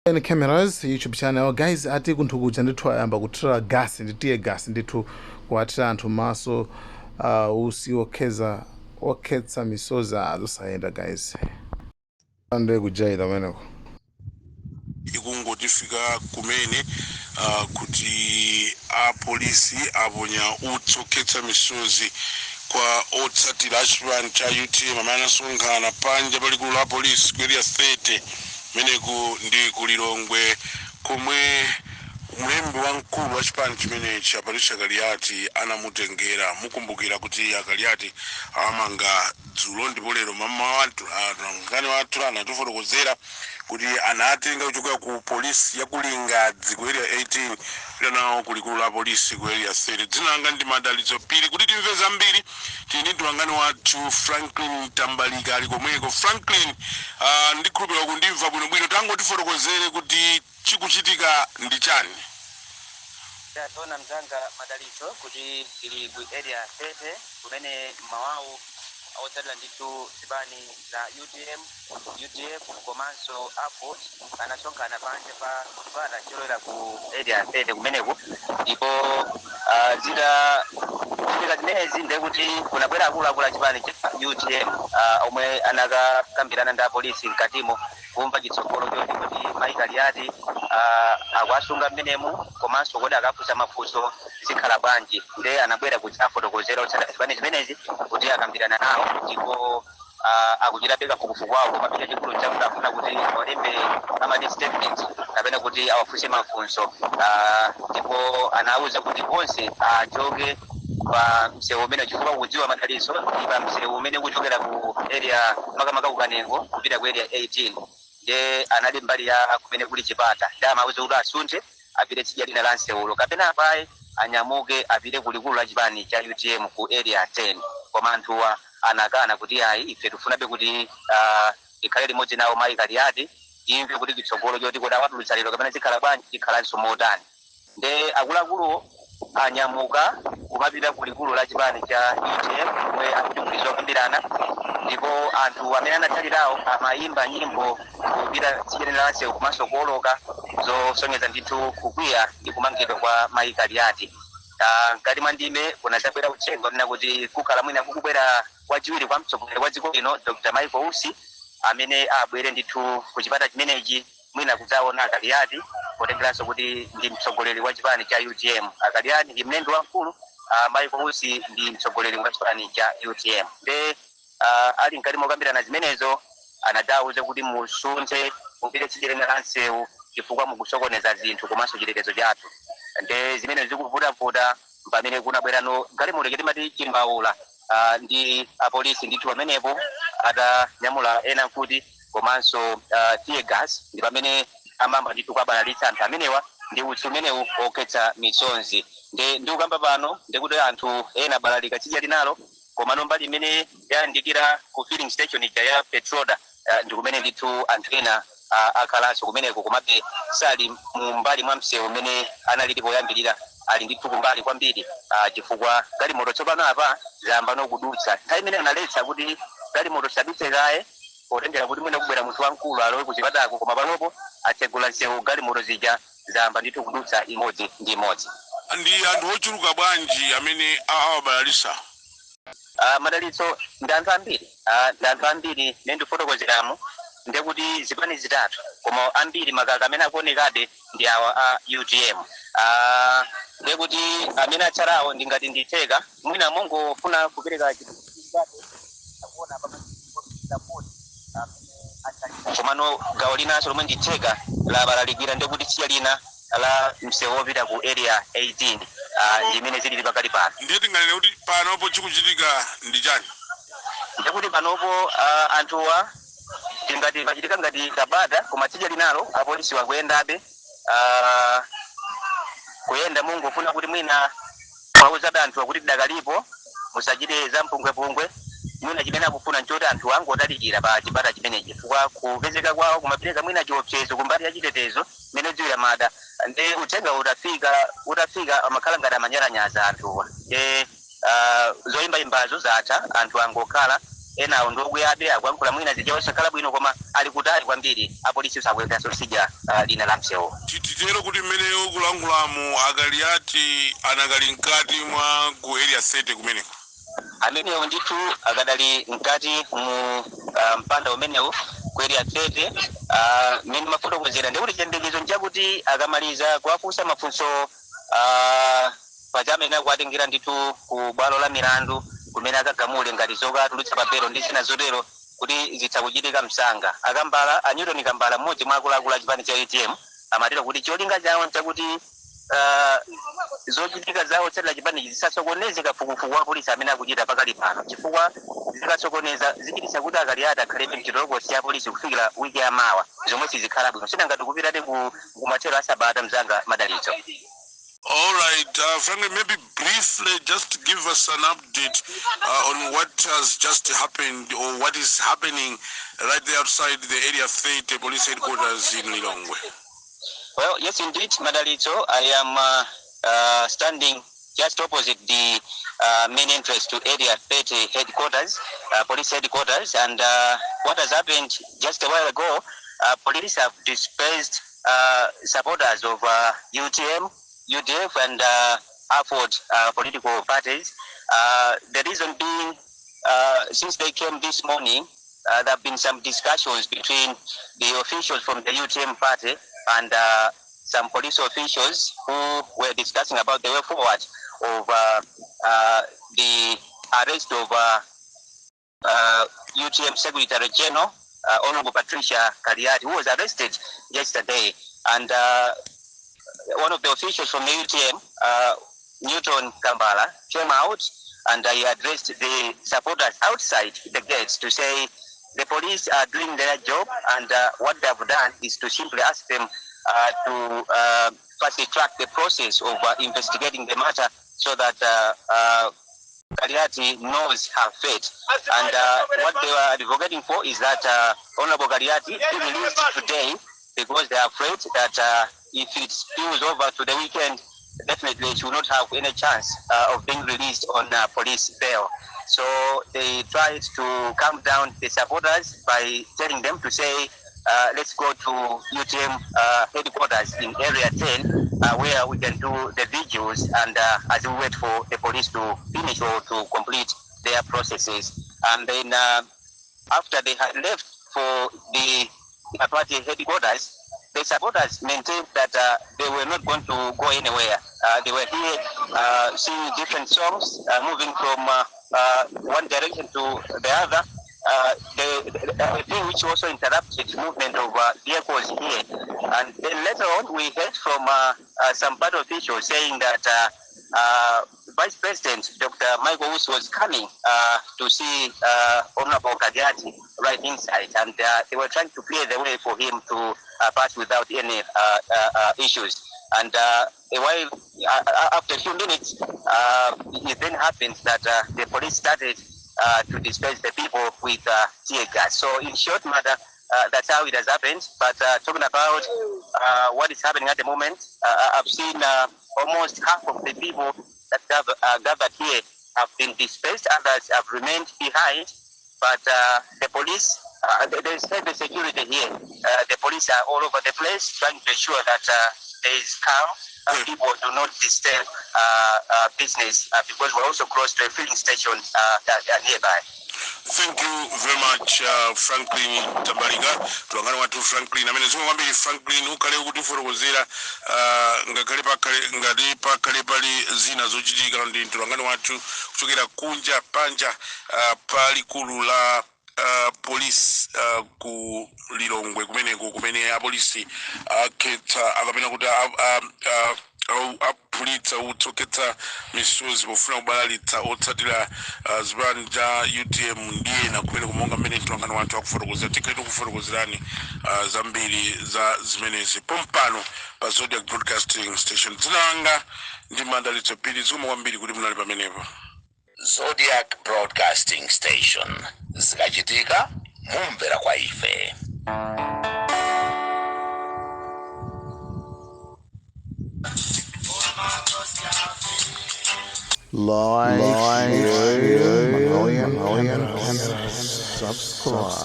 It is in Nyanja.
N Cameras YouTube channel. Guys, ati kunthu kuja ndithu ayamba kuthira gas ndi tear gas ndithu, kuwathira anthu maso, usi okhetsa misozi azosayenda. Guys, ande kujaira pameneko. Ikungotifika kumene kuti apolisi aponya utsi okhetsa misozi kwa otsatira achipani cha UTM amene anasonkhana panja pa likulu la polisi ku Area 30 meneku ndi ku Lilongwe, komwe mlembi wamkulu wa chipani chimenechi, a Patricia Kaliati, anamutengera. Mukumbukira kuti aKaliati awamanga dzulo, ndipo lero mama wathu, atolankhani wathu, anatifotokozera kuti anatenga kuchokera ku polisi ya ku Lingadzi ku Area 18 kupita nawo ku likulu la polisi ku Area 30. Dzina langa ndi Madalitso Piri. Kuti timve zambiri, tili ndi mtolankhani wathu Franklin Tambalika ali komweko. Franklin, ndikhulupirira kundimva bwinobwino. Tangotifotokozere kuti chikuchitika ndi chani? Taona mzanga Madalitso, kuti tili ku Area 30 kumene mawawu otsatira ndithu zipani za UTM, UDF komanso AFORD anasonkhana panja pa chipata cholowera ku Area 30 kumeneku. Ndipo zitachitika zimenezi, ndekuti kunabwera akuluakulu a chipani cha UTM omwe anakakambirana ndi apolisi mkatimo kumva chitsogolo choti kuti Mayi Kaliati akuasunga mmenemu, komanso kodi akafunsa mafunso zikhala bwanji. Nde anabwera kuti afotokozera otsatira zipani zimenezi kuti akambirana nawo, ndipo akuchitabe kafukufuku wawo. Koma pita chikulu chakuti afuna kuti awalembe amati statement kapena kuti awafunse mafunso, ndipo anawuza kuti onse achoke pa msewu umene, chifukwa kudziwa, Madalitso, ndi pa msewu umene kuchokera ku area, makamaka ku Kanengo, kupita ku Area 18. Nde anali mbali ya kumene kuli chipata, ndi amawuza kuti asunthe apite tsidya lina la msewulo kapena apaye anyamuke apite ku likulu la chipani cha UTM ku Area 10. Koma anthuwa anakana kuti ayi, ife tifunabe kuti ikhale limodzi nawo Mayi Kaliati, timve kuti chitsogolo choti kodi awatulutsa lero kapena zikhala bwanji, chikhalanso motani. Nde akuluakuluwo anyamuka kumapita ku likulu la chipani cha UTM komwe akuti kuli zokambirana. Ndipo anthu amene anatsalirawo amayimba nyimbo kupita tsidya lina la msewu komanso kuoloka, zosonyeza ndithu kukwiya ndi kumangidwa kwa Mayi Kaliati. Mkati mwa ndime kunadzabwera uthenga kunena kuti kukhala mwina kukubwera wachiwiri kwa mtsogoleri wa dziko lino, Dr Michael Usi, amene abwere ndithu ku chipata chimenechi mwina kudzaona aKaliati, potengeranso kuti ndi mtsogoleri wa chipani cha UTM. AKaliati ndi mlembi wamkulu, Michael Usi ndi mtsogoleri wa chipani cha UTM. Nde ali mkati mokambirana zimenezo, anadzawuza kuti musunthe mupite tsidya lina la msewu chifukwa mukusokoneza zinthu komanso chitetezo chathu. Nde zimene zikuvutavuta pamene kunabwerano galimoto chatimati chimbawula ndi apolisi ndithu pamenepo atanyamula ena nkuti komanso tear gas, ndi pamene amamba ndithu kuabalalitsa anthu amenewa ndi utsi umenewu okhetsa misonzi. Nde ndikukamba pano ndikuti anthu ena abalalika tsidya linalo, komano mbali imene yayandikira ku filling station ija ya Petroda, ndi kumene ndithu anthu ena akhalanso kumeneko, komabe sali mumbali mwa msewu umene analili poyambirira, ali ndithu kumbali kwambiri, chifukwa galimoto tsopano apa zayamba nokudutsa. Nthawi imene analetsa kuti galimoto sadutse kaye potengera kuti mwina kubwera munthu wamkulu alowe kuchipatako, koma panopo atsegula msewu, galimoto zija zayamba ndithu kudutsa imodzi ndi imodzi. Ndi anthu ochuluka bwanji amene awabalalisa? Madalitso, ndi anthu ambiri, ndi anthu ambiri ne ndifotokozeramo, ndekuti zipani zitatu, koma ambiri makaka amene akuonekabe ndi awa a UTM. Ndekuti amene atsalawo ndingati nditheka mwina mongofuna kupereka chitatu akuona pamene, komano gawo linanso lomwe nditheka labalalikira, ndekuti tsiya lina la msewu wopita ku Area 18, ndi imene zilili pakali pano. Ndiye tinganene kuti panopo chikuchitika ndi chani? Ndekuti panopo anthuwa tingati pachitika ngati kabata, koma tsidya linalo apolisi wakuyendabe, kuyenda mungofuna kuti mwina kwauzabe anthuwa kuti tidakalipo, musachite za mpungwepungwe. Mwina chimene akufuna nchoti anthu angotalikira pa chipata chimenechi, chifukwa kupezeka kwawo kumapereka mwina chiopsezo kumbali ya chitetezo mmene dziwira mada. Ndi uthenga utafika amakhala ngati amanyalanyaza anthuwa. Ndi zoyimbayimbazo zatha, anthu angokhala. Enawo ndiokwiyabe, akuyankhula mwina zija osakhala bwino, koma ali kutali kwambiri. Apolisi sakuyendanso tsidya lina la msewu. Titero kuti mmene ukulankhulamu, aKaliati anakali mkati mwa ku Area 30 kumeneko? Amenewo ndithu akadali mkati mu mpanda umenewu ku Area 30. Mmene mafotokozera, ndikuti chiyembekezo nchakuti akamaliza kuwafunsa mafunso pachamene akuwatengera ndithu ku bwalo la milandu kumene akagamule ngati zokatulutsa papero ndi zina zotero, kuti zitha kuchitika msanga. Akambala, a Newton Kambala, mmodzi mwa akuluakulu a chipani cha UTM, amatero kuti cholinga chawo nchakuti zochitika zawo tsatira chipanichi zisasokoneze kafukufuku wa polisi amene akuchita pakali pano, chifukwa zikasokoneza zichititsa kuti aKaliati akhalebe mchitolokosi cha polisi kufikira wiki yamawa, zomwe sizikhala bwino. Sinangati kupitati ku kumathero asabata, mzanga Madalitso. All right, Franklin, maybe briefly just give us an update on what has just happened or what is happening right there outside the Area 30 police headquarters in Lilongwe. Well, yes, indeed, Madalitso. I am standing just opposite the main entrance to Area 30 headquarters, police headquarters. And what has happened just a while ago, police have dispersed supporters of UTM, UDF, and AFORD political parties. The reason being, since they came this morning, there have been some discussions between the officials from the UTM party and some police officials who were discussing about the way forward of the arrest of UTM Secretary General, Honorable Patricia Kaliati, who was arrested yesterday. And one of the officials from the UTM, Newton Kambala, came out and he addressed the supporters outside the gates to say the police are doing their job, and what they have done is to simply ask them to fast track the process of investigating the matter so that Kaliati knows her fate. And what they were advocating for is that Honorable Kaliati be released today, because they are afraid that if it spills over to the weekend, definitely she will not have any chance of being released on police bail. So they tried to calm down the supporters by telling them to say, let's go to UTM headquarters in Area 10, where we can do the vigils and as we wait for the police to finish or to complete their processes. And then after they had left for the party headquarters, the supporters maintained that they were not going to go anywhere. They were here singing different songs, moving from one direction to the other. The thing which also interrupted movement of vehicles here. And then later on, we heard from some party officials saying that Vice President Dr. Michael Usi was coming to see Honorable Kaliati right inside, and they were trying to clear the way for him to pass without any issues. And a while after a few minutes, it then happened that the police started to disperse the people with tear gas. So, in short matter, that's how it has happened. But talking about what is happening at the moment, I've seen almost half of the people that gathered here have been dispersed. Others have remained behind. But the police, there is heavy security here. The police are all over the place trying to ensure that there is calm. People do not disturb business because we're also close to a filling station that nearby. Thank you very much, Franklin Tambalika, mtolankhani wathu Franklin amene. Zikomo kwambiri, Franklin. Ukhale ukutifotokozera ngakhale pakhale ngati pakhale pali zina zochitika. Ndi mtolankhani wathu kuchokera kunja panja pa likulu la police ku Lilongwe kumeneko, kumene apolisi akhetsa akapena kuti aphulitsa utsi okhetsa misozi pofuna kubalalitsa otsatira zipani cha UTM ndi ena kumene, kumonga mmene mtolankhani wathu akufotokozera. Tikhale tikufotokozerani zambiri za zimenezi pompano pa Zodiac Broadcasting Station. Dzina langa ndi Madalitso Phiri. Zikomo kwambiri kuti munali pamenepo. Zodiac Broadcasting Station, zikachitika mumvera kwa ife. Like, share, Malawian, and subscribe.